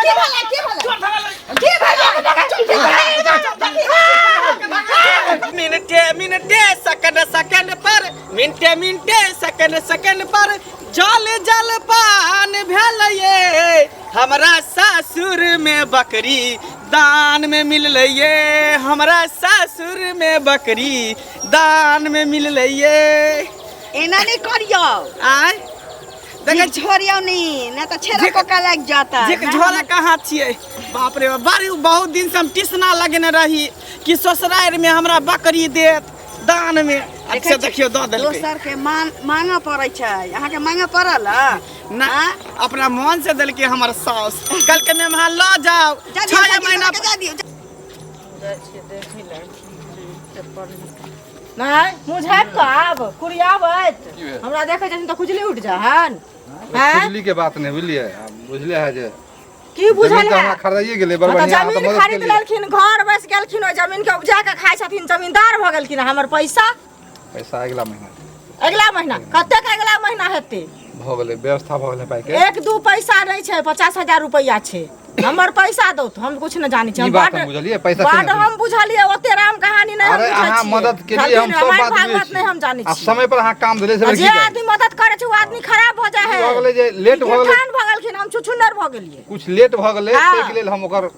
की भेलै की भेलै की भेलै मिनटे मिनटे सेकंड सेकंड पर मिनटे मिनटे सेकंड सेकंड पर जल जल पान भेल ये हमरा सासुर में बकरी दान में मिललै ये हमरा सासुर में बकरी दान में मिललै ये एना नहि करियौ आय देखै छोड़ियौ नहि नहि तऽ छेड़ा पक्का लागि जाता जे झोरा कहाँ छियै बाप रे बाप बड़ी बहुत दिन से हम टिसना लगेने रही कि ससुरारि में हमरा बकरी देत दान में अच्छा देखियौ दऽ देलकै दोसर के मान मांगऽ पड़ै छै अहाँके मांगऽ पड़ल ना अपना मन से देलकै हमर साउस कहलकै मैम अहाँ लऽ जाउ जा दियौ, छः जा दियौ, महीना जा दियौ नहि मुँह झाँपि कऽ आब कुरियाबैत हमरा देखै छथिन तऽ खुजली उठि जा हन हैं? खुजली के बात नहीं बुझलिए बुझले है जे की बुझल जमीन तऽ है हमरा खरीदाइए गेलै बड़ हँ, तऽ बढ़िया अहाँ तऽ जमीन मदद खरीद केलियै लेलखिन घर बसि गेलखिन ओहि जमीन के उपजा के खाइ छथिन जमींदार भऽ गेलखिन हमर पैसा पैसा अगिला महीना अगिला महीना कतेक अगिला महीना हेतै भऽ गेलै व्यवस्था भऽ गेलै पाइके एक दू पैसा नहि छै 50,000 रुपैआ छै हमर पैसा दौ हम कुछ नहि जानै छी ई हम बात बड हम बुझलियै, पैसा बड केना हम बुझलियै ओते राम कहानी नहि हम अरे बुझै अहाँ छियै मदद केलियै हम बुझलखिन, सब रामायण बात बुझै भागवत छी नहि हम जानै आ छी समय पर अहाँ काम देले से आ की जे चाही? आदमी मदद करे छै ओ आदमी खराब भऽ जाइ है भऽ गेलै जे लेट भऽ गेलै ठान भऽ गेलखिन हम छुछुन्नर भऽ गेलियै कुछ लेट भऽ गेलै हाँ। ताहिके लेल हम ओकर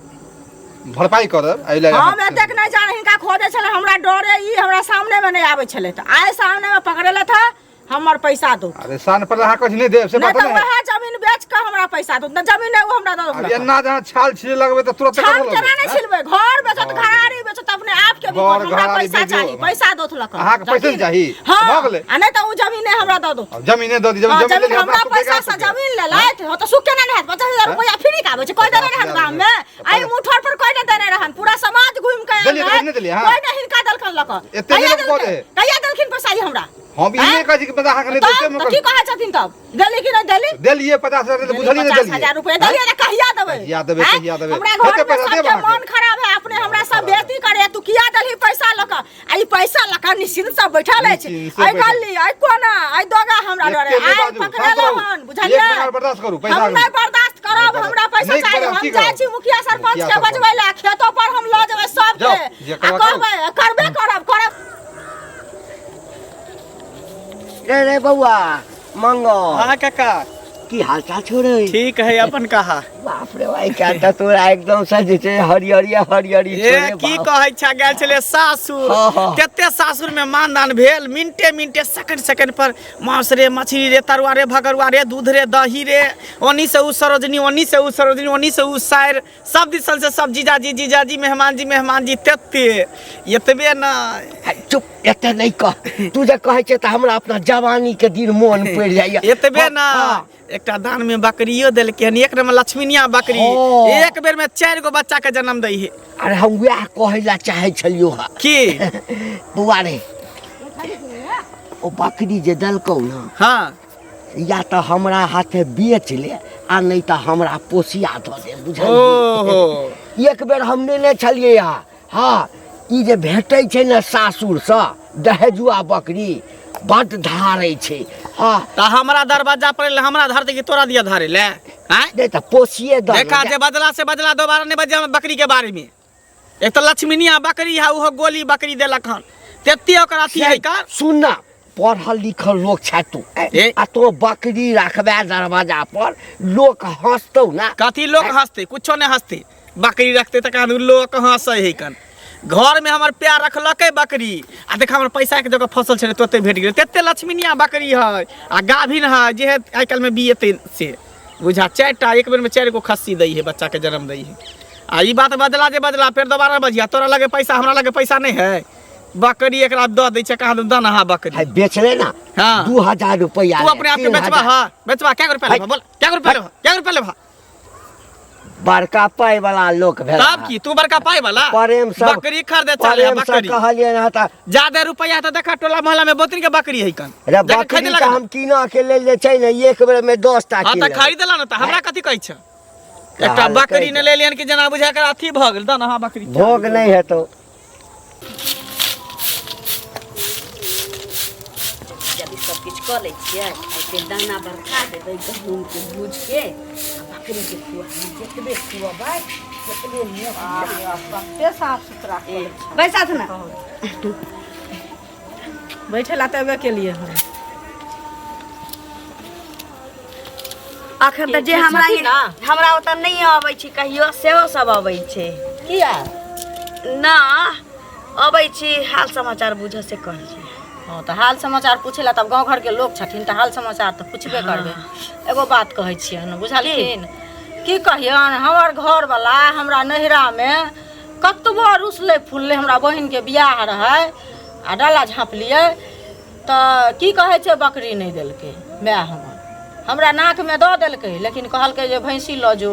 भरपाई करब एहि लए हम अहाँ- एतेक नहि जाने हिनका खोजै छलै हमरा डरे ई हमरा सामने मे नहि आबै छलै तऽ आइ सामने मे पकड़ेलथि हँ हमर पैसा दो अरे सान पर अहाँ कहै छी नहि देब से नहि बात तऽ नहि वएह जमीन बेच कऽ हमरा पैसा दो नहि जमीन नहि ओ हमरा दऽ अब दो एना जहाँ छाल छिले लगबै तऽ तुरंत छाल केना नहि छिलबै घर बेचत घरारी बेचत अपने आप के भी घर, हमरा घरारी पैसा बेचियौ। चाही पैसा दो लऽ कऽ अहाँके पैसे नहि चाही? हाँ भऽ गेलै। आ नहि तऽ ओ जमीन नहि हमरा दऽ दो अब जमीने दऽ दी जमीन हाँ, जमीन जमीन लेलियै, हमरा सुखे पैसा कहाँ से सुखे? जमीन लेलथि हो तऽ सुख केना नहि हैत 50,000 रुपैआ फ्री के आबै छै कोइ देने रहन गाम मे आइ मुठर पर कोइ नहि देने रहन पूरा समाज घुमि के आयल देलियै तऽ रहै। नहि देलियै, हाँ। कोइ नहि हिनका देलखन लऽ कऽ एते कहिया नहि लोक देलखिन दऽ दे। कहिया देलखिन पैसा ई हमरा हम ई नहि कहै छी कि मतलब अहाँके नहि तब देब से तऽ की कहै छथिन तब देली कि नहि देली देलियै 50,000 तऽ बुझलियै नहि पचास देलियै हजार रुपया देलियै तऽ कहिया देबै कहिया देबै, आँय? कहिया देबै? हमरा घर हेतै में पैसा देब सबके अहाँके। मन खराब है अपने हमरा सब बेइज्जती करे तू किया देलही पैसा लऽ कऽ आ ई पैसा लऽ कऽ निश्चिंत से बैठल अछि निश्चिंत से आइ बैठल। गली आइ कोना आइ दोगा हमरा डरे एते नहि आइ बाजू, शान्त पकड़ेलहुँ रहू। हन एक बुझलियै मिनट बर्दाश्त करू, पैसा हम नहि बर्दाश्त करब नहि हमरा पैसा नहि चाही करब, हम की जाइ करब? छी मुखिया सरपंच मुखिया के सरपंच। बजबै लए खेतो पर हम लऽ जेबै सबके जाउ, जे आ करबाक करू। कहबै करबे करब करब रे रे बौआ मंगल हाँ काका की हाल चाल छौ रे ठीक है अपन कहा बाप रे भाई क्या त तोरा एकदम से जे छै हरियरी हरियरी ए छौ रे की बाप। कहै छ गेल छलै सासुर हाँ, हाँ। तेते सासुर में मानदान भेल मिनटे मिनटे सेकंड सेकंड पर मांस रे मछली रे तरुआ रे भगरुआ रे दूध रे दही रे ओनी से उ सरोजनी ओनी से उ सरोजनी ओनी से उ सायर सब दिसन से सब जीजाजी जीजाजी मेहमान जी मेहमान जी तेते एतबे ना है, चुप एते नहि कह तू जे कहै छै तऽ हमरा अपना जवानी के दिन मोन पड़ि जाइए एतबे ना एकटा दान में बकरियो देलकै हन एक नंबर लक्ष्मीनिया बकरी हाँ। एक बेर में चारि गो बच्चा के जन्म दै है अरे हम वएह कहै लए चाहै छलियौ हँ की बौआ रे ओ बकरी जे देलकौ ने हाँ या तऽ हमरा हाथे बेच ले आ नहि तऽ हमरा पोसिया दऽ दे बुझलियै ओहो एक बेर हम नेने छलियै हँ हँ ई जे भेटै छै ने सासुरसँ दहेजुआ बकरी बड्ड धारै छै हँ तऽ हमरा दरवाजा पर एलै, हमरा धरतै कि तोरा दिया धरे ले आँय नहि तऽ पोसिए दऽ देखा जे बदला से बदला दोबारा नहि बजिया बकरी के बारे में एक तऽ लक्ष्मीनिया बकरी है ओहो गोली बकरी देलक हन तेते ओकर अथी है का सुन ना पढ़ल लिखल लोक छै तू ए? आ तो बकरी रखबे दरवाजा पर लोक हंसतौ ना कथी लोक हंसते कुछो नहीं हंसते बकरी रखते तऽ कहाँ लोक हंसै है कन घर में हमर प्यार रखलकै बकरी आ देख हमर पैसा के जगह फसल छलै तोते भेट गेलै तेते लक्ष्मीनिया बकरी है आ गाभिन है जे है आइ काल्हि में बिएतै से बुझा चारि टा एक बेर में चारि गो खस्सी दै है बच्चा के जन्म दै है आ ई बात बदला जे बदला फेर दोबारा बजिया तोरा लगे पैसा हमरा लगे पैसा नहीं है बकरी एकरा दऽ दै छै कहाँ दन अहाँ बकरी है बेचले ना हाँ। 2000 रुपया तू अपने आप के बेचबा हाँ बेचबा क्या रुपया लेबा बोल क्या रुपया लेबा क्या रुपया लेबा बड़का पाई वाला लोक भेल तब की तू बड़का पाई वाला प्रेम सब बकरी खरीदे चले प्रेम से बकरी कहलियै ना तऽ ज्यादा रुपया तो देखा टोला मोहल्ला में बोतरी के बकरी है कन रे जाके बकरी खरीदे तऽ लगा हम कीना के लेल जे छै ने एक बेर में 10 टा हाँ कीन तऽ लेबै। खरीदला ना तऽ हमरा कथी कहै छ एकटा कहलकै बकरी ने लेलियन कि जेना बुझा कर अथी भऽ गेल दन अहाँ बकरी भोग नहि हेतौ जब सब किछु कऽ लै छियै आइके दाना बरखा देबै गहूँमके भूजिके। बकरी के खुआ जतबे खुअबै ततबे मोट। कते साफ सुथरा करै छै। बैसाथ ना। बैठे ला तऽ एबे केलियै हन। अखन तऽ जे हमरा छथिन ना? हमरा ओतऽ नहि अबै छी कहियो, सेहो सब अबै छै। किया ना अबै छी हाल समाचार बुझऽ से कहलियै। हँ तऽ हाल समाचार पूछे ला तब गाँव घरके लोक छथिन तऽ हाल समाचार तऽ पुछबे करबै। एगो बात कहै छियनि, बुझलखिन? की कहियनि, हमर घरवला हमरा नैहरामे कतबो रुसलै फुललै, हमरा बहिनके बियाह रहै आ डाला झाँपलियै तऽ की कहै छै, बकरी नहि देलकै माय हमर। हमरा नाकमे दऽ देलकै, लेकिन कहलकै जे भैंसी लऽ जो,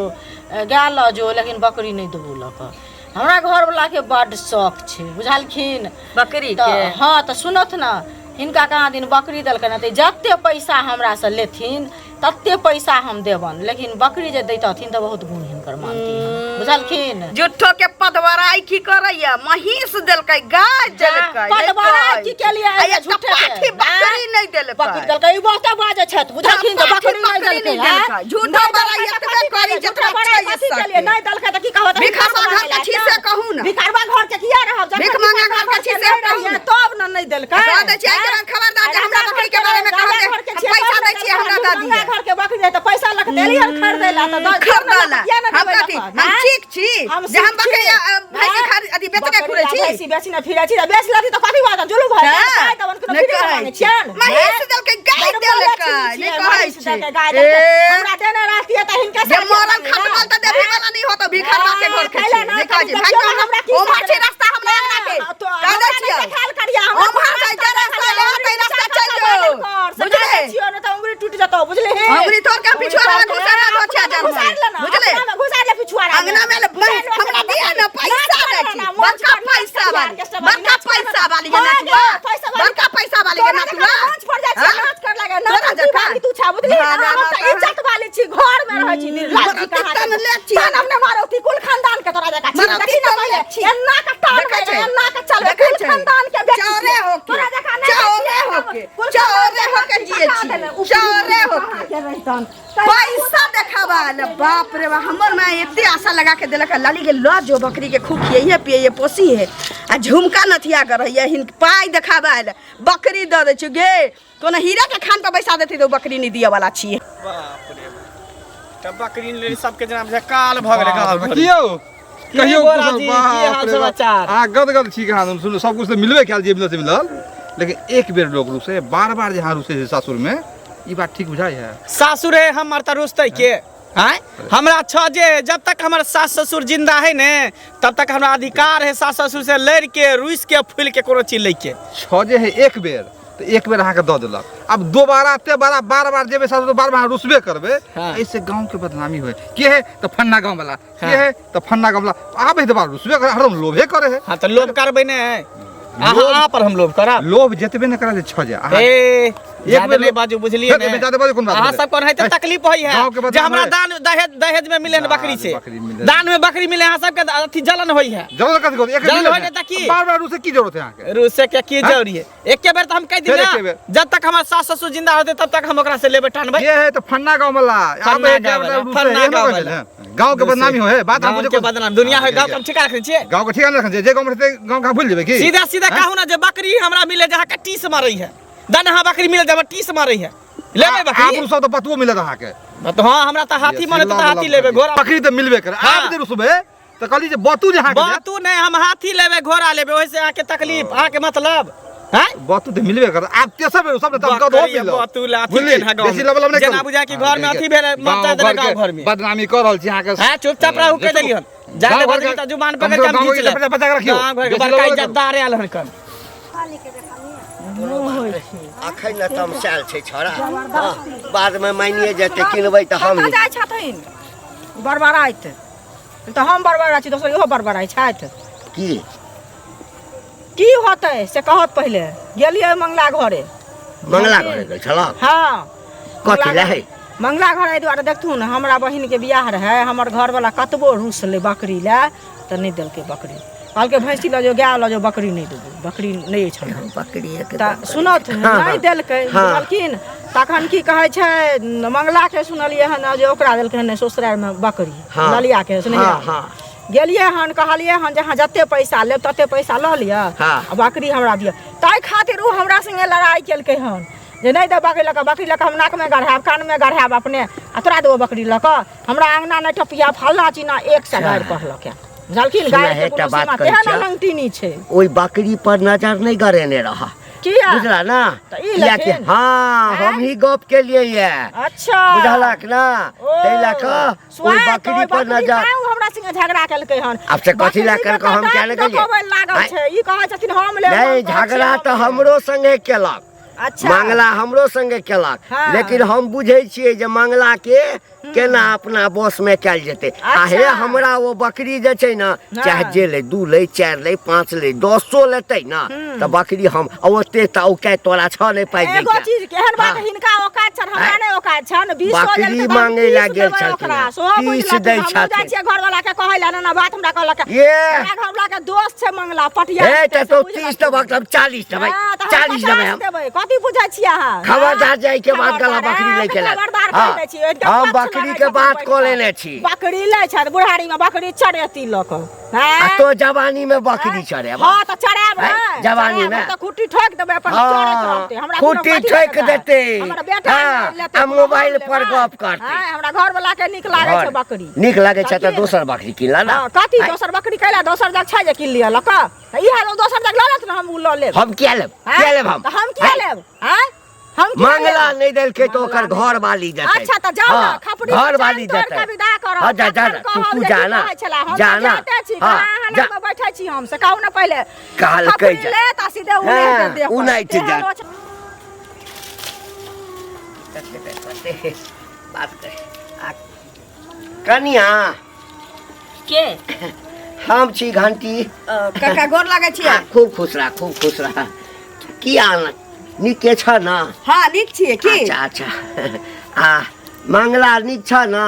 गाय लऽ जो, लेकिन बकरी नहि देबौ लऽ कऽ। हमरा घरवलाके बड्ड शौक छै, बुझलखिन? बकरी तऽ के? हँ, तऽ सुनथ ने, हिनका कहाँ दिन बकरी देलकनि तऽ जते पैसा हमरासँ लेथिन तते पैसा हम देबनि, लेकिन बकरी जे दैतथिन तऽ बहुत गुण हिनकर मानती हम, बुझलखिन? झूठो के पदवराई की करैया, महींस देलकै, गाय देलकै। पदवराई की केलियै? आ एकटा झूठे के। पाठी बकरी नहि देलकै। बकरी देलकै, ई बहुते बाजै छथि, बुझलखिन? तऽ पाठी बकरी नहि बकरी देलकै, नहि देलकै। आँय? झूठो नहि बड़ाई देलकै तऽ एतबे कथी करी केलियै? जतबे झूठो बड़ाई छै कथी सके। केलियै? नहि देलकै तऽ की कहबै? तऽ भिखरवा हिनकर घर के छी से कहू ने। भिखरवा घर के किया रहब? जखन भिख मांगा घर के छी से नहि कहू रहियै, ने। तब ने नहि देलकै। कह दै छियै, एहि खबरदार जे हमरा बकरी के बारे में कहब जे हम पैसा दै छियै, हमरा दऽ दिअ। घर के बकरी रहै तऽ पैसा लऽ कऽ देलियै हन खरीदै ला तऽ दऽ खरीदै ला। किया नहि हम देबै कथी लऽ कऽ? हम ठीक छी हम जे हम ठीक बकरी छी। भैंसी खरीद अथी बेचबे बकरी खुरै आ छी। भैंसी बेची ने फिरै छी तऽ बेच लेती तऽ कथी बात जुलूम भऽ हँ, जायत? पाइ देबनि कोनो नहि फ्री कहै मांगै छी। छियनि? महींस देलकै, गाय बड़ बोलै देलकै, छी नहि छियै, कहै महींस छी। देलकै, गाय ए, देलकै। हमरा देने रहतियै तऽ हिनके जे साथे मरल मांगै खटमल ने। तऽ देवी वाला नहि होतो, भिखरवा के घर के कैला छी। ना, नहि कहै छी। कभी भागि देखियौ जाउ, ने हमरा की ओम्हर छै साथे। रास्ता हमरा अंगना के। हाँ, तो कह दै हमरा नहि छियौ। देखायल करिया, हमरा ओम्हर रास्ता छै, जे रास्ता देखायल एलै, करिया, तै रास्ता उंगली चलि चढ़ा जो। कर, से बुझले? कहै छियौ, नहि तऽ उंगली टूटि जेतौ, बुझलिही? उंगली तोड़ के पिछुआरा में घुसा दो छै अपना में घुसा जर्मन। लेना, बुझले? अपना में घुसा ले पिछुआरा में। अंगना में ले, घुसा ले, हमरा दिया ना पैसा नाच दै कर छी। ना, मंच बड़का पर नाच पैसा कर, वाली, ऑर्केस्ट्रा वाली, बड़का नाच कर पैसा ना। वाली के हाँ नटुआ। गे, पैसा वाली। बड़का पैसा वाली के तोरा नटुआ। जकाँ मंच पर जाइ छियै, हाँ? नाच कर लागे, तोरा नाच जकाँ। वाली तू छा, बुझलिही? भाड़ा हम तऽ ना इज्जत वाली छी, घर में रहै छी, निर्लज्ज मरौती कहाँ तन के। ले छी। तन अपने मारौती कुल खानदान के तोरा जकाँ छी। मारौती देखी ना तन पहिले, ले छी। एन्ना के टान देखै है, छै। एन्ना के चलबै, देखै कुल छै। खानदान के व्यक्ति चौरे छियै। होके। तोरा जकाँ नहि चौरे छियै, होके। कुल खानदान चौरे के होके व्यक्ति जियै कहाँ छी। देने, उपरी चौरे कहाँ होके। के रहितन। पैसा देखाबा ले, बाप रे बाप, हमर माय एते आशा लगा के देलक है, लाली के लऽ जो बकरी के खूब खियैहे पियैहे पोसी है आ झुमका नथिया कर रही है, हिन पाइ देखाबा ले बकरी दऽ दै छियौ गे। कोनो हीरा के खान पर बैसा देती तऽ ओ बकरी नहि दिअ वाला छियै। बाप रे बाप, तऽ बकरी लेल सबके जेना बुझाय काल भऽ गेलै गाँव घर। की यौ कहियौ बोला कुशल, जी, की बाप हाल रे बाप। समाचार? अहाँ गदगद छी कहाँ सुनू, सब कुछ तऽ मिलबे कयल, जे मिलल से मिलल, लेकिन एक बेर लोक रुसे, बार बार जे अहाँ रुसे छै सासुर में, ई बात ठीक बुझाइ है? सासुर है हमर तऽ रुसतै के? आँय, हमरा छ जे जब तक हमर सास ससुर जिंदा है ने तब तक हमरा अधिकार है सास ससुर से लड़ के रुस के फूल के कोनो चीज लैके। छ जे है एक बेर तऽ एक बेर अहाँके दऽ देलक, आब दोबारा ते बारा बार बार जेबै सासुर तऽ बार बार रुसबे करबै। हाँ। एहिसे गाँव के बदनामी होय के है तऽ फन्ना गाँव वाला के हाँ। है तऽ फन्ना गाँव वाला आबै तऽ बार रुसबे करे, हरदम लोभे करे है। हाँ तऽ लोभ करबै ने, अहाँ अहाँ पर हम लोभ करब? लोभ जतबे ने करा से छ जे अहाँ ए एक एक बेर बेर बाजू, बुझलिए फेर ने? जादे बाजू कोन बात अहाँ भेलै? सब कोन है तऽ तकलीफ होई है गाँव के जे बदनाम हमरा होय। दान दहेज दहेज में मिले न बकरी से, बकरी मिले। दान में बकरी मिले, अहाँ सबके अथी जलन होई है। जरूरत कथी करू? एक जलन मिले होय ने। ने तऽ की? बार बार रुसे की जरूरत है अहाँके? रुसे के की हाँ? जरूरी है? एके बेर तऽ हम कहि फेर दिना एके बेर। जब तक हमर सास ससुर जिंदा होते तब तक हम ओकरा से लेबे टानबै। ये है तऽ फन्ना गाँव वाला फन्ना आबै है गाँव जाए वाला, रुसे, फन्ना एहनो गाँव कहै वाला। छै ने। गाँव के बदनामी होय है, बात अहाँ गाँव बुझै के कोन- बदनाम दुनिया है, हाँ, गाँव के हम ठिका रखने छियै। गाँव के ठिकाना रखने छियै, जे गाँव में रहतै गाँव के अहाँ भूलि जेबै की? सीधा सीधा हाँ? कहू ना जे बकरी हमरा मिले जहाँ के टीस मारै है, दन अहाँ बकरी मिले जे हमरा टीस मारै है, लेबै आब बकरी? रुसब तऽ बतुओ मिलत अहाँके। तो हाँ, हमरा तऽ हाथी माने तऽ हाथी लेबै, घोड़ा बकरी तऽ मिलबे करे। हाँ। आब जे रुसबै तऽ कहली जे बतू जे अहाँके देत। बतू नहि, हम हाथी लेबै घोड़ा लेबै, ओहिसे अहाँके तकलीफ, अहाँके मतलब हैं? बतू तऽ मिलबे करत। आब तेसर बेर रुसब ने तब गदहो बकरी मिलत। बतू ला अथी बुझली? केना गाँव बेसी लबलब नहि जेना करू। बुझाय कि हाँ, घर में ठीक अथी है। भेलै, मरचा गाँव देलक घरके गाँव घर में। बदनामी कऽ रहल छी अहाँके। हैं, चुपचाप रहू, कहि देलियन। जादे गाँव बजबी घरके तऽ जुबान कम पकड़ से के कम हम गाँव घीच के लेब। बचा के रखियौ। गाँव घरके बेसी बड़का लबलब नहि करू। इज्जतदार आयल हन कन। अखन ने तमसायल छै छौड़ा। हँ, बादमे मानिए जेतै किनबै तऽ हम कतऽ जाइ छथिन बड़बड़ाइत? तऽ हम बड़बड़ाइ छी, दोसर इहो बड़बड़ाइ छथि। की की होतै से कहत पहिले। गेलियै मंगला घरे। मंगला घरे गेल छलऽ? हाँ। कथी लए? मंगला घर एहि दुआरे देखथुन, हमरा बहिनके बियाह रहै, हमर घरवला कतबो रुसलै बकरी लए तऽ नहि देलकै बकरी। कहलकै भैंसी लऽ जाउ, गाय लऽ जाउ, बकरी नहि देबौ, बकरी नहि अछि हमरा। बकरिएके तऽ सुनत हाँ, नहि देलकै। हाँ। बुझलखिन? तखन की कहै छै मंगलाके सुनलियै हन जे ओकरा देलकै हन ससुरारिमे बकरी ललियाके हँ हँ गेलियै हन कहलियै हन जे अहाँ जते पैसा लेब तते पैसा लऽ लिअ आ बकरी हमरा दिअ ताहि खातिर ओ हमरा संगे लड़ाइ केलकै हन जे नहि देब बकरी लऽ कऽ बकरी लऽ कऽ हम नाकमे गढ़ायब कानमे गढ़ायब अपने आ तोरा देबो बकरी लऽ कऽ हमरा अङ्गना नहि टपिया फल्लाँ चिन्ना एक सए गारि पढ़लक बुझलखिन सुनऽ, गारि के एकटा कोनो बात सीमा कहै तेहन छियऽ। अनंगटिनी छै ओहि बकरी पर नजर नहि गड़ेने रह किया बुझला ना तऽ ई कियाकि लेथिन? हाँ हम ही गप केलियै ये अच्छा बुझलक ना ओ, ताहि लऽ कऽ ओहि स्वाय तऽ बकरी ओहि पर बकरी नजर तैं ओ हमरा संगे झगड़ा केलकै हन आब से कथी लए बकरी केलकै, के हम तऽ किया ने दाँत गेलियै? देखबै लागल आँय? छै ई कहै छथिन हम लेब हम नहि कहै छियै झगड़ा हम तऽ लेब। हमरो संगे केलक अच्छा मंगला हमरो संगे केलक हाँ। लेकिन हम बुझै छियै जे मंगला के केना अपना बस में कयल जेतै आ हे अच्छा। हमरा ओ बकरी जे छै ने हाँ। चाहे जे लै दू लै चारि लै पाँच लै दसो लेतै ने तऽ बकरी हम आ ओते तऽ औकात तोरा छह नहि पाइ एगो दैके चीज के एहन बात हाँ। हिनका औकात छनि हमरा आँय? नहि औकात छनि 20 बकरी गेल तऽ मांगै लए 30 गेल देबै छलखिन ओकरा हँ। सेहो बुझि 30 लेथिन दै हमहूँ जाइ छथिन। छियै घरवाला के कहै लए ना बात हमरा कहलक ये हमरा घरवाला के दोस्त छै मंगला पटिया हे तऽ से तो बुझि 30 लेथिन। देबहक तऽ हम 40 देबै हाँ, तऽ हम 40 देबै 50 हम देबै कथी बुझै छियै अहाँ खबरदार जाय के बाद गला खबरदार, बकरी हाँ, लै के तऽ खबरदार हाँ, कहि दै छी, ओहिके हम पक्ष बकरी लगै के छथिन बात बैठ कऽ कऽ। लेने छी बकरी लै छथि बुढ़ारी मे बकरी चढ़ेती लऽ कऽ आ हैं? तो जवानी में बकरी चढ़ेबा हाँ तऽ चढ़ायब हैं? ने जवानी चढ़ायब, मे? हम तऽ खुट्टी ठोकि देबै अपन हाँ, चढ़ैत रहतै हमरा कोनो खुट्टी कथी ठोकि लेतै? देतै। हमर बेटा हाँ, लेतै, आ कोनो मोबाइल हम पर लेबै। गप करतै। हैं, हमरा घरवला के नीक लागै छै बकरी नीक लागै छै तऽ तखन? दोसर बकरी कीन ला ना हाँ, कथी आँय, दोसर बकरी कैला दोसर जग छै जे कीन लिअ लऽ कऽ तऽ इएह लोग दोसर जग लऽ लेत ने हम उ लऽ लेब हम किया लेब हैं? किया लेब हम तऽ हम किया आँय, लेब आँय हम किया मंगला लेब? नहि देलकै तऽ ओकर मंगला घर वाली देतै अच्छा तऽ जाउ ने हाँ, खपड़ी घर वाली देतै विदा करब हाँ, जा जा तखन जा, तू कहब तू जे जा की ना कहै छला हम जा तऽ ना जाइते छी हाँ, कहाँ अहाँ जा लगमे बैठै छी हम से कहू ने पहिले कहलकै खपड़ी जे लेत आ सीधे उनैट हाँ, देत देह पर। उनैट तेहन जायत। ओ छै। बात कर आ, कनिया के हम छी घंटी काका गोर लागै छियै आ, खूब खुश रह खूब खुश रह की हाल नीके छ ने हँ नीक छियै की अच्छा अच्छा आ मंगला नीक छ ने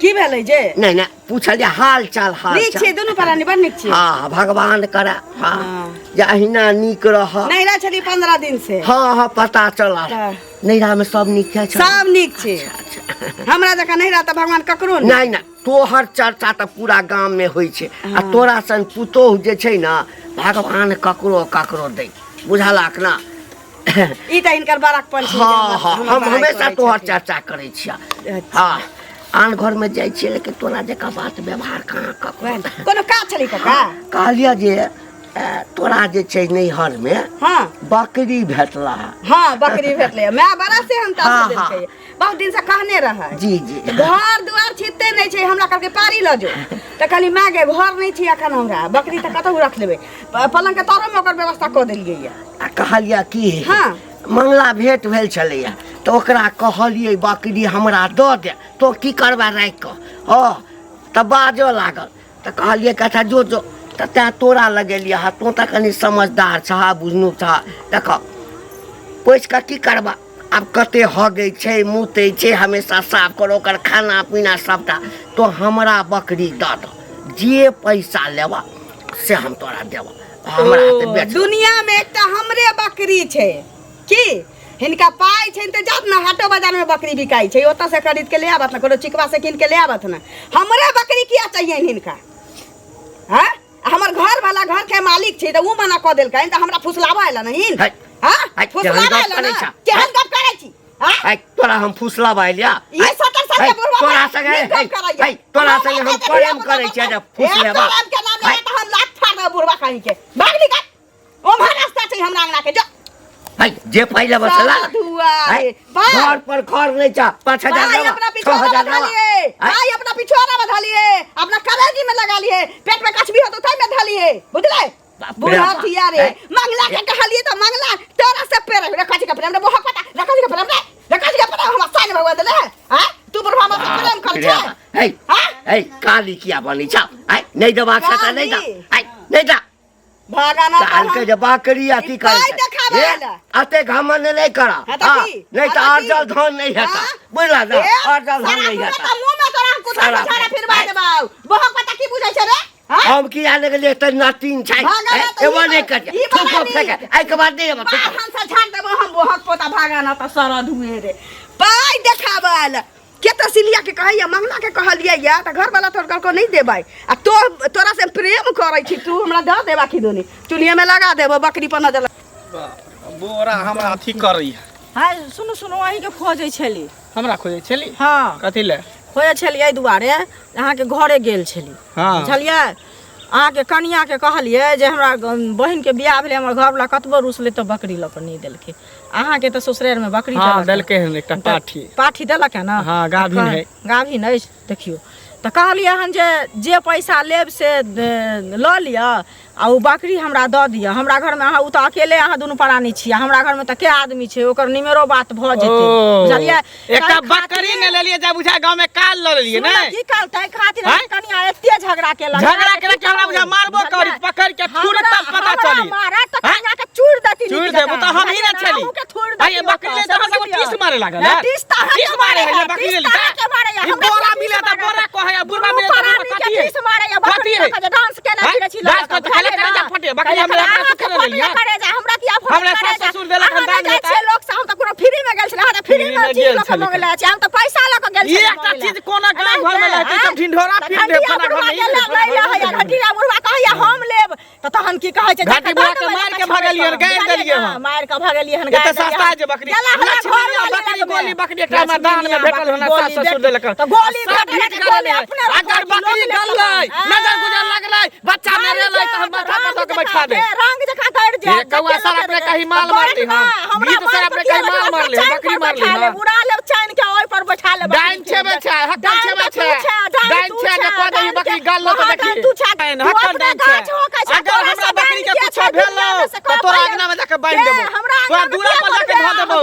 की भेलै जे नहि नहि पूछल जे हाल चाल हाल नीक चाल छियै दुनू प्राणी बड़ नीक छियै हाँ भगवान करे हाँ हाँ। जे अहिना नीक रह नैहरा छलियै 15 दिन से हाँ हाँ पता चलल तऽ नैहरा में सब नीक छै सब नीक छै अच्छा हमरा जकाँ नैहरा तऽ भगवान ककरो नहि नहि नहि तोहर चर्चा तऽ पूरा गाम में होइ छै आ तोरा सन पुतोहु जे छै ने भगवान ककरो ककरो दै बुझलक ना ई तऽ हिनकर बड़कपन छै जे हाँ हाँ हमर हम बड़ाइ हमेशा करै तोहर छथिन। चर्चा करै छियै अच्छा। हाँ आन घरमे जाइ छियै लेकिन तोरा जकाँ बात व्यवहार कहाँ ककरो कोनो काज छलै काका कहलियै जे तोरा जे छै नैहरमे हाँ बकरी भेटला हाँ बकरी भेटलै माय बड़ा सेहनता से हाँ, देलकै बहुत दिन से कहने रहै जी जी घर दुआर छिटते नहि छै हमरा कहलकै पारी लऽ जो तऽ कहली माय गे घर नहि छै एखन हमरा बकरी तऽ कतहु रख लेबै पलंग के तरोमे ओकर व्यवस्था कऽ देलियै यऽ आ कहलियै की हाँ। मंगला भेंट भेल छलैया तऽ ओकरा कहलियै बकरी हमरा दऽ दे तो की करबा राखि कऽ हँ तऽ बाजऽ लागल तऽ कहलियै कि अच्छा जो जो तऽ तैँ तोरा लगेलियै हँ तोँ तऽ कनि समझदार छह बुझनुक छह देख पोसि कऽ की करबा आब कते हगै छै मूतै छै हमेशा साफ करो ओकर खाना पीना सबटा तो हमरा बकरी दऽ दऽ जे पैसा लेबऽ से हम तोरा देबऽ हमरा तऽ बेच दुनिया में एकटा हमरे बकरी छै की हिनका पाइ छनि तऽ जात ने हाटो बाजार में बकरी बिकाइ छै ओतऽ से खरीद के ले आबत ने कोनो चिकवा से कीन के ले आबत ने हमरे बकरी किया चाहिए हिनका हाँ हमर घर वाला घर के मालिक छै तऽ उ मना कऽ देलकनि तऽ हमरा फुसलाबऽ आयल ने हिन है, हाँ है, केहन फुसलाबऽ गप आयल करै ने छह? केहन गप करै छी हाँ है, तोरा हम फुसलाबऽ एलिया ई 70 साल के बुढ़वा तोरा पर संगे नीक गप करैया। है, तोरा संगे हम हमरा प्रेम माथा करै के छियै जे ए, फुसलेबा प्रेम के नाम लेबै तऽ हम लात फाड़ देबै बुढ़वा कहीं के भाग निकल ओम्हर रास्ता छै हमरा अंगना के जो है, जे पहिले बसला साला धुआ है, रे। बाय। घर पर घर नहीं चा 5,000 भाई देबा अपना छह पिछवाड़ा हजार बधा देबा लिए है, भाई अपना पिछवाड़ा बधा लिए अपना करेजी में लगा लिए पेट में कछबी हो तो ताई में धा लिए बुझले बाप रे बूढ़ा बाप। थिया रे है। मंगला के कहलिए तो मंगला तोरा से प्रेम रे कथी के प्रेम रे बहुत पता रे कथी के प्रेम रे रे कथी के प्रेम हमरा साइन भगवान देले है हां तू बुढ़वा हमरा से प्रेम कर छै है हाँ? है काली किया बनी छा है नहीं देबाक छै तऽ नहीं दा काली। है नहीं दा भगाना तो काल के हम जे बकरी अथी ई करै पाइ छै देखाबै हे, लए। अते घमंड नहि कर हाँ तऽ की? नहि तऽ हाँ तऽ की? अर्जल धन नहि हेतऽ हाँ? बुझला ने ए, अर्जल धन सारा नहि पूरा हेतऽ तऽ मुँह में तोरा हम कुत्ता सारा के झाड़ा फिरवा आइ। देबौ बहक पता की बुझै छै रे हम की आने गेलियै तऽ नतीन छै भागा ना तऽ एबो ई नहि बड़ा- करियै ई बड़ा थूको नीक। फेंके एहिके बाद नहि एबो थूको हम से झाड़ देबो हम बोहक पोता भागा ना तऽ सरद हुए रे पाइ देखाबऽ आयल के तऽ सिलिया के कहैया मंगला के कहलियै या तऽ घरवाला तोहर कहलको नहि देबै आ तो तोरा से हम प्रेम करै छी तू हमरा दऽ देबा खिदोनी चुल्हिए में लगा देबो बकरी पर न देला बोरा हमरा अथी करैया हाय सुनू सुनू अहीँके खोजै छली हमरा खोजै छली हँ कथी ले खोजै छलियै एहि दुआरे अहाँके घरे गेल छली हँ बुझलियै अहाँके कनिआँके कहलियै जे हमरा बहिनके बियाह भेलै हमर घरवला कतबो रुसलै तऽ बकरी लऽ कऽ नहि देलकै अहाँके तऽ ससुरारिमे बकरी हँ देलक देलकै हन एकटा पाठी पाठी देलक है ने हँ, गाभिन है। गाभिन अछि देखियौ तऽ कहलियै हन जे जे पैसा लेब से लऽ लिअ आ ओ बकरी हमरा दऽ दिअ हमरा घरमे अहाँ ओ तऽ अकेले अहाँ दुनू प्राणी छियै हमरा घरमे तऽ के आदमी छै ओकर निमेरो बात भऽ जेतै ओ, बुझलियै एकटा ताहि बकरी ने लेलियै जा बुझा गाँव में काल लऽ लेलियै सुनू ने की कहल ताहि खातिर आँय? हमर कनिया एते झगड़ा केलक झगड़ा केलक कि हमरा बुझा मारबो करी पकड़ के थूर तब पता चली मारा तऽ आँय? कनिया के चूर देती चूर देबो तऽ हम ही ने छली के थूर आँय, ये बकरी ले तऽ हमरा सबके टीस मारे लागल है। टीस तऽ अहाँके टीस मारे है ये बकरी ले टीस तऽ अहाँके मारे है ई बोरा मिले तऽ बोरा कहै आ बुढ़वा मिले तऽ बुढ़वा कथी है टीस मारे है कथी बकरी है? लऽ के जे डांस केने आँय? फिरै छी डांस करते खाली करेजा फटे बकरी हमरा अपना से खेले लेलियै हमरा किया फटे हमरा सास ससुर देलक हन दान जाइ हेतै। छियै लोक से हम तऽ कोनो फ्री में गेल छलै अहाँ तऽ फ्री फ्री में में चीज गेल लऽ के छलै। मंगले छी हम तऽ पैसा लऽ के गेल ई छलियै एकटा मंगै लए। चीज कोना गाँव घर में रहतै सब ढिंढोरा पीट दे घंटिया फना घर बुढ़वा में के ई ले रहै आ घंटिया बुढ़वा कहैया हम लेब तऽ तहन की कहै छै घंटी बुढ़वा के मारि के भगेलियै हन, गारि देलियै हन। मारि के भगेलियै हन एते गारि देलियै सस्ता हन। जे बकरी गेला हमरा लक्ष्मीनिया घरवाली बकरी लगमे। गोली बकरी एकटा हमरा दान में भेटल हन सास ससुर देलक हन। तऽ गोली सब भेटल भीख हन, गलल गोली है। अपने रखलक, अगर बकरी लोक लेलक। गललै हँ। नजर गुजर लगलै बच्चा नहि रहलै तऽ हम माथा पर दऽ के बैठा दे रंग जकाँ कर हे कौआ सर अपने कहीं माल मारली हन गीत सर अपने कहीं माल मारली हन बकरी मारली हन उड़ा लेब चाइन के ओहि पर बैठा लेब डाइन छेबे छै हक्कल छेबे छै डाइन छै जे कह दही बकरी गल लो तऽ देखी डाइन हक्कल डाइन छै अगर हमरा बकरी के कुछो भेल तऽ तोरा अंगना में जाके बांधि देबो तोरा दूरा पर जाके धऽ देबो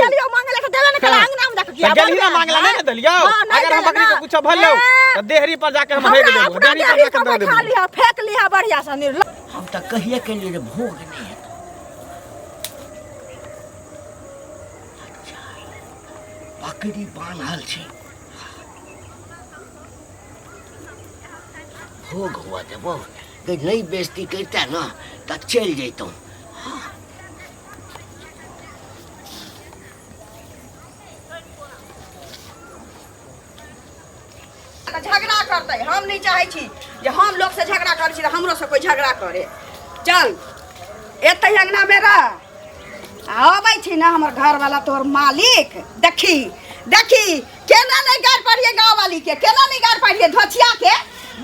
तऽ गेलही ना मांगला नहि ने देलियौ अगर हम बकरी के कुछो भेल तऽ देहरी पर जाके हम हेग देबो देहरी पर जाके दऽ देबो लिहा फेंक लिहा बढ़िया से निर्ल हम तऽ कहिए के लिए भोग नहि हेतौ अच्छा बकरी बान्हल छै भोग हुआ देबो गई नहि बेइज्जती करिते ने तऽ चलि जैतहुँ। तऽ झगड़ा करतै हम नहि चाहै छी जे हम लोकसँ झगड़ा करै छी तऽ हमरो से कोइ झगड़ा करे। चल एतै अङ्गनामे रह आ अबै छी ने हमर घरवाला तोहर मालिक देखी देखी केना नहि गारि पड़िए गाँववाली के केना नहि गारि पड़िए धोछिया के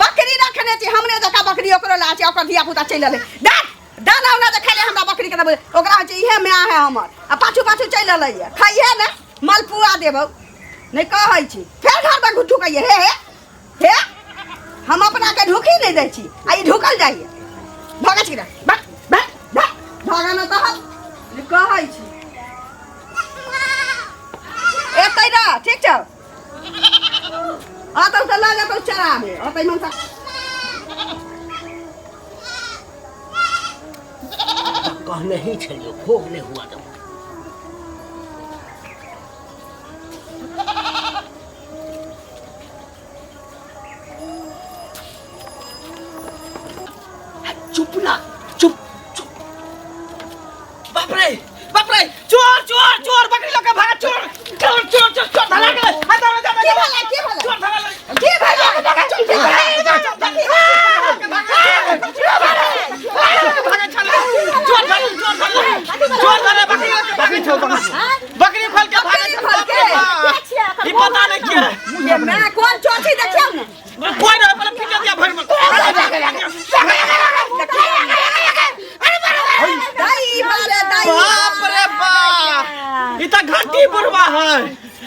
बकरी रखने छी हमरे जकाँ बकरी ओकरो ला छै ओकर धिया पुता चलि एलै दाना दाना उना जे खाइले हमरा बकरी के देबै ओकरा होइ छै इहे माय है हमर आ पाछू पाछू चलि एलैए खाइहे ने मलपुआ देबौ नहि कहै छी फेर घरमे ढुकैए हे हे हे हम अपना के ढुकी नहीं दै छी आ ई ढुकल जाइए भगै छी रे भाग भाग भाग भागा न तऽ हम नहि कहै छी एतै रह ठीक छौ अतौ तऽ लऽ जेतौ चराबे अतै मनसा कहने ही छलियौ भोग नहि हुआ देबो। चुप ना चुप चुप। बाप रे बाप रे चोर चोर चोर बकरी लके भाग चोर चोर चोर चोर चोर धरा गेलै हाथ दौड़ जा की भेलै की भेलै चोर धरा गेलै की भेलै भागे छलै चोर धरा चोर धरा चोर धरा बकरी लके बकरी छौ बकरी बकरी खोल के भागे बकरी खोल के? ई पता नहीं के ये मैं कोन चोर छी देखियौ ने कोई नहीं पहले पीटे दिया भर में दाई बारे दाई बाप रे बाप ई त घंटी बुढ़वा है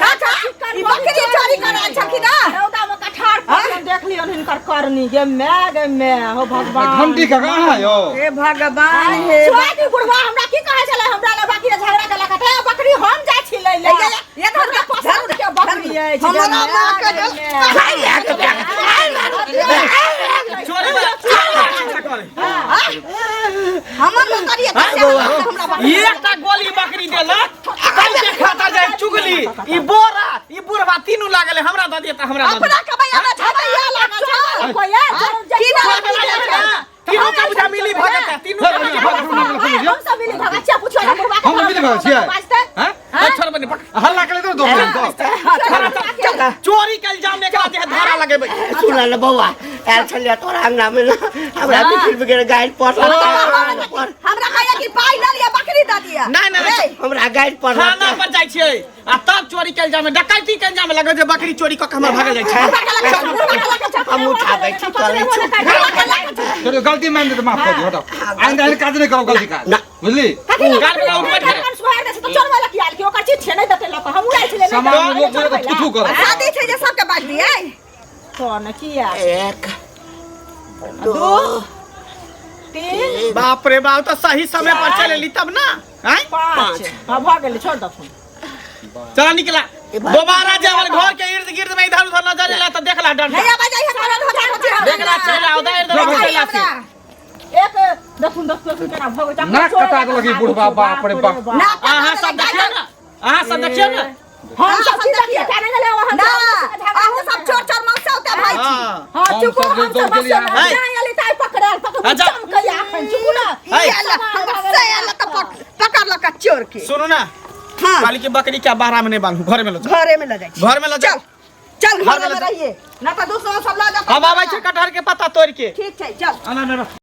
काका ई बकरी चोरी करै छलखिन ना रौदा में कठार पर देख लियौन हिनकर करनी गे my गे my हो भगवान घंटी काका अहाँ यौ हे भगवान हे छोड़ बुढ़वा हमरा की कहै छलै हमरा लए बकरी झगड़ा केलक हे बकरी हम जाइ छी लै ले ये ये धर हमरा पसंद के बकरी अछि हमरा माँ के चोरी हमर नौकरी हमरा एकटा गोली बकरी देलक तब के खाता जाय चुगली ई बोरा ई बुढ़वा तीनू लागल हमरा दऽ दिअ तऽ हमरा दऽ अपना कमैया में झमैया लागल छौ कोई की ना नहि भागै छियै बाजतै हैं ए, छोड़ बने पकड़। हल्ला करे तो दोसर चल, चोरी के इल्जाम में एकरा जे है धारा लगेबै सुन न बौआ आयल छलियै तोरा अंगना में न हमरा बिखिर बिखिर गारि पड़ल हमरा कहैया कि पाइ लऽ लिअ बकरी दऽ दिअ नहीं, नहीं, नहीं। हमरा गारि पड़ल थाना पर जाइ छियै आ तब चोरी के इल्जाम में डकैती के इल्जाम में लगै जे बकरी चोरी कऽ के हमर भागल जाइ छै हम उठाबै छी चलै छी तोरे गलती मान दे तो माफ कर दियो हटाओ आइंदा एहन काज नहीं करो गलती काज ना। बुझली गाल में उठबै छै। सामान में लोग बोले तो थू थू करो शादी छै जे सबके बाजि दियै एक दू तीन बाप रे बाप तो सही समय पर चल एली तब ना आँय? पाँच हाँ भऽ गेलै छोड़ दखुन चला निकला ए बाप। दोबारा जे हमर घर के इर्द गिर्द में इधर उधर नजर एला तो देखला डर नहीं आवाज आई हमरा हो जाए देखला चल आओ इधर उधर चल आसे एक देखुन देखुन केना भऽ गेल नाक कटा देलक ई बुढ़बा, बाप रे बाप। ना अहाँ सब देखियौ ना अहाँ सब देखियौ ना हम सब चीज देखिए क्या नहीं गेलै वहाँ ना अहूँ सब चोर चोर मौसा होता भाई छी हाँ हाँ हम चुपू सब हम दौड़ सब गेलियै बस अहाँ। नहीं अली ताई पकड़ल पकड़ अच्छा। चमकैया अखन चुपू ना है। ई अल्लाह हमरा से अल्लाह तो पकड़ लका चोर के सुनू ना हाँ काली के बकरी क्या बाहर में नहीं बांधू घर में लो जाओ। घरे में ले जाइ छी घर में लो जाओ चल चल घर घरे में में ले रहिए ना तो दूसरा सब ला जाता हम आबै छै कटहर के पत्ता तोड़ के ठीक छै चल आना ना